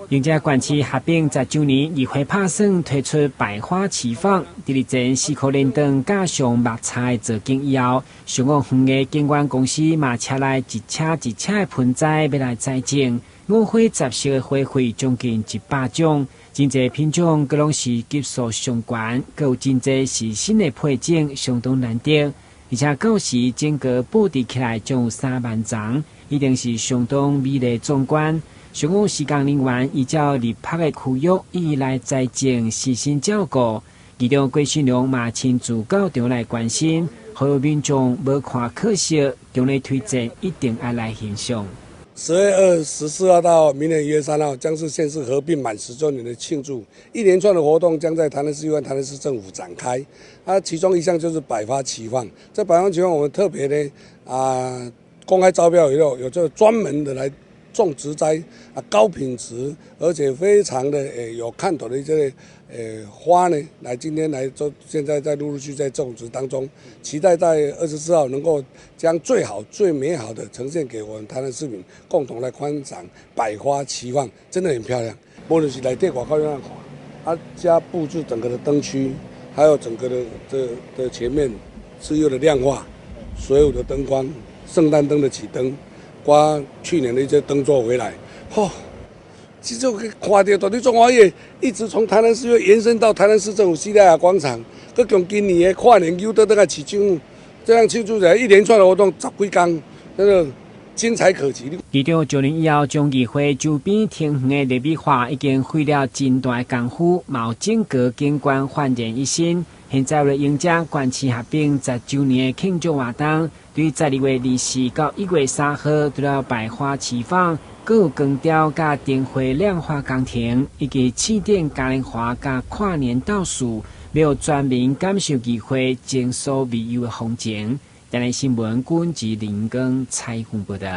迎接縣市合併10週年，議會拍算推出百花齊放。佇日前四箍連燈加上木材造景以後，上午園藝景觀公司嘛車來一車一車的盆栽欲來栽種，五花雜色的花卉將近100種，真濟品種閣攏是級數上懸，閣有真濟是新的配種，相當難得。而且到時整個佈置起來將有3萬層，一定是相當美麗壯觀。上午施工人員依照立法的區域，一一來栽種，悉心照顧。議長郭信良嘛親自到場來關心，呼籲民眾無看可惜，強烈推薦一定愛來欣賞。 10月24號到明年1月3號，將是縣市合併滿10週年的慶祝，一連串的活動將在台南市議會、台南市政府展開。啊，其中一項就是百花齊放。這百花齊放，我們特別呢啊，公開招標以後，有這個專門的來種植栽啊，高品質而且非常的有看頭的一些花呢，來今天來做，現在在陸陸續續在種植當中，期待在24號能夠將最好最美好的呈現給我們台南市民，共同來觀賞百花齊放，真的很漂亮。無論是內底外口按怎看，啊，加佈置整個的燈區，還有整個的這的前面是有的亮化，所有的燈光，聖誕燈的起燈。刮去年的一些燈座回來，吼，這就看著到底創歡喜，一直從台南市又延伸到台南市政府西亞廣場，閣從今年的跨年又倒轉來市政府，這樣慶祝起來一連串的活動十幾天，真的精彩可期。議長就任以後，將議會周邊庭園的綠美化已經費了真大的功夫，嘛有整個景觀煥然一新。現在為了迎接縣市合併十週年的慶祝活動，對12月24到1月3號，除了百花齊放，閣有光雕佮燈會亮化工程，以及慶典嘉年華佮跨年倒數，欲全民感受議會前所未有的風情。台南新聞，郭志林光採訪報導。